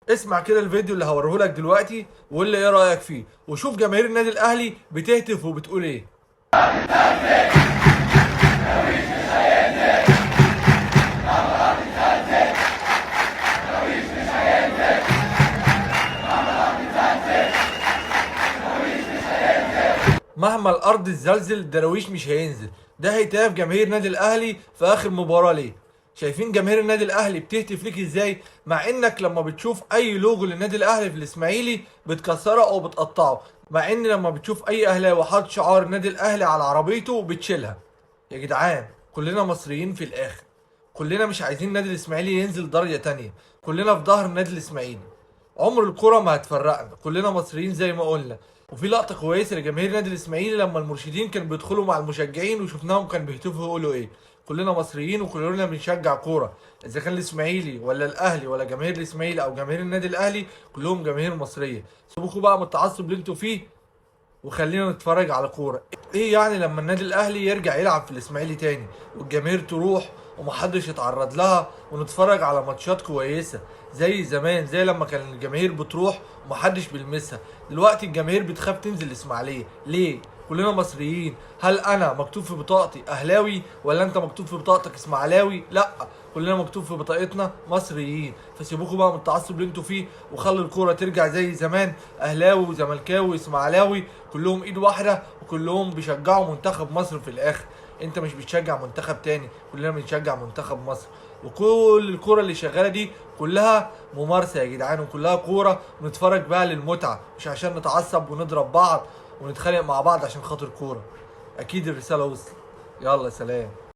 اسمع كده الفيديو اللي هوريهولك دلوقتي وقول لي ايه رايك فيه، وشوف جماهير النادي الاهلي بتهتف وبتقول ايه. مهما الارض تزلزل الدراويش مش هينزل. ده هتاف جماهير النادي الاهلي في اخر مباراة ليه. شايفين جماهير النادي الاهلي بتهتف ليك ازاي؟ مع انك لما بتشوف اي لوجو للنادي الاهلي في الاسماعيلي بتكسره او بتقطعه، مع ان لما بتشوف اي اهلاوي حاطط شعار النادي الاهلي على عربيته بتشيلها. يا جدعان كلنا مصريين في الاخر، كلنا مش عايزين النادي الاسماعيلي ينزل درجه تانية، كلنا في ظهر النادي الاسماعيلي، عمر الكرة ما هتفرقنا، كلنا مصريين زي ما قلنا. وفي لقطة كويسة لجماهير النادي الاسماعيلي لما المرشدين كانوا بيدخلوا مع المشجعين وشفناهم كانوا بيهتفوا يقولوا ايه: كلنا مصريين وكلنا بنشجع كورة، اذا كان الاسماعيلي ولا الاهلي ولا جماهير الاسماعيلي او جماهير النادي الاهلي كلهم جماهير مصرية. سيبوكوا بقى من التعصب اللي انتوا فيه وخلينا نتفرج على كورة. ايه يعني لما النادي الاهلي يرجع يلعب في الاسماعيلي تاني والجماهير تروح ومحدش يتعرض لها، ونتفرج على ماتشات كويسة زي زمان، زي لما كان الجماهير بتروح ومحدش بيلمسها. دلوقتي الجماهير بتخاف تنزل الاسماعيلية ليه؟ كلنا مصريين. هل انا مكتوب في بطاقتي اهلاوي ولا انت مكتوب في بطاقتك اسماعيلاوي؟ لا، كلنا مكتوب في بطاقتنا مصريين. فسيبوكوا بقى من التعصب اللي انتوا فيه وخلوا الكورة ترجع زي زمان، اهلاوي وزملكاوي واسماعيلاوي كلهم ايد واحدة وكلهم بيشجعوا منتخب مصر في الاخر. انت مش بتشجع منتخب تاني، كلنا بنشجع منتخب مصر. وكل الكورة اللي شغالة دي كلها ممارسة يا جدعان، وكلها كورة بنتفرج بقى للمتعه، مش عشان نتعصب ونضرب بعض ونتخانق مع بعض عشان خاطر كورة. اكيد الرسالة وصلت. يلا سلام.